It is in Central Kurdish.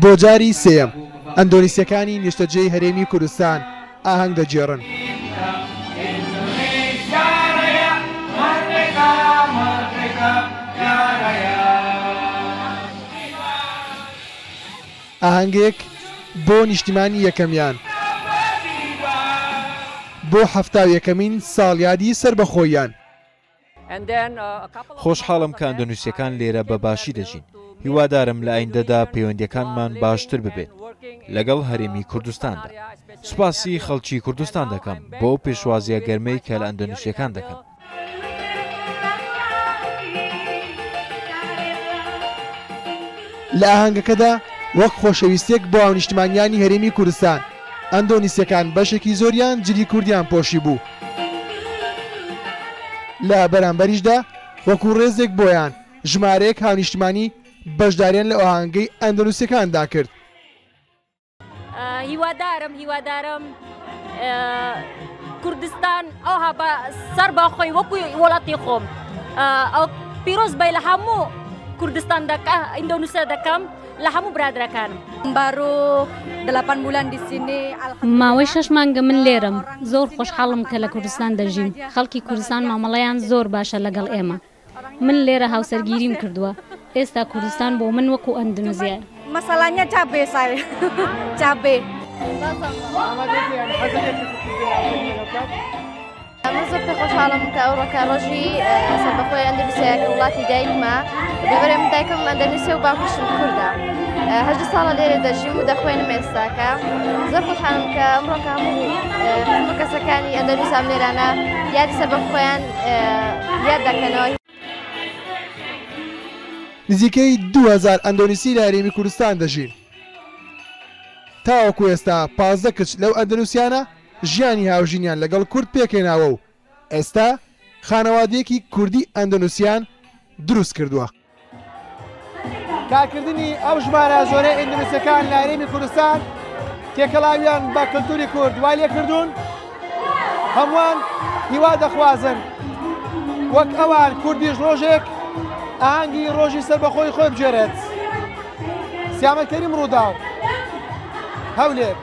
بۆ جاری سێیەم ئەندۆنیسییەکانی نیشتەجێی هەرێمی کوردستان ئاهەنگ دەگێڕن. ئاهەنگێک بۆ نیشتیمانی یەکەمیان بۆ حەفتاویەکەمین ساڵیادی سەربەخۆییان. خۆشحاڵم کە ئەندۆنیسییەکان لێرە بە باشی دەژین، هیوادارم لە ئایندەدا پەیوەندییەکانمان باشتر ببێت لەگەڵ هەرێمی کوردستاندا. سوپاسی خەڵکی کوردستان دەکەم بۆ ئەو پێشوازییە گەرمەی کە لە ئەندۆنیسییەکان دەکەن. لە ئاهەنگەکەدا وەک خۆشەویستییەک بۆ هاونیشتمانیانی هەرێمی کوردستان، ئەندۆنیسییەکان بەشێکی زۆریان جلی کوردیان پۆشیبوو. لە بەرامبەریشدا وەکو ڕێزێک بۆیان، ژمارەیەک هاونیشتمانی بەشداریان لە ئاهەنگەی ئەندەنوسیەکاندا کرد. هیوادارم هیوادارم کوردستان ئەوها بە سەر بە خۆی وەکو وڵاتی خۆم ئەو پیرۆز بی لە هەموو کوردستان دەکە ئیندۆنیسیا دەکەم لە هەموو برادەرەکانم. ماوەی شەش مانگە من لێرەم، زۆر خۆشحاڵم کە لە کوردستان دەژیم، خەڵکی کوردستان مامەڵەیان زۆر باشە لەگەڵ ئێمە. من لێرە هاوسەرگیریم کردووە، ئێستا کوردستان بۆ من وەکو ئەندنوزیایە. من زۆر پێ خۆشحاڵم کە ئەوڕۆکە ڕۆژی سەربەخۆی ئەندەنوسیایە کە وڵاتی دایکمە لەبەرێ من دایکم ئەندەنوسیە و باوکیشم کوردە 18 ساڵە لێرە دەژیم و دەخوێنم ئێستاکە زۆر خۆشحاڵم کە ئەمڕۆکە هەموو خزم و کەسەکانی ئەندەنوسام لێرانە یادی سەربەخۆیان یاد دەکەنەوە. نزیکەی 2000 ئەندۆنیسی لە هەرێمی کوردستان دەژین. تاوەکو ئێستا 15 کچ لەو ئەندەنوسیانە ژیانی هاوژینیان لەگەڵ کورد پێکهێناوە و ئێستا خانەوادەیەکی کوردی ئەندەنوسیان دروست کردووە. کارکردنی ئەو ژمارە زۆرەی ئیندونیسیەکان لە هەرێمی کوردستان تێکەڵاویان بە کلتوری کورد وای لێکردوون هەمووان هیوا دەخوازن وەک ئەوان کوردیش ڕۆژێک ئاهەنگی ڕۆژی سەربەخۆی خۆی بگێرێت. سیامەک کەریم ڕووداو، هەولێر.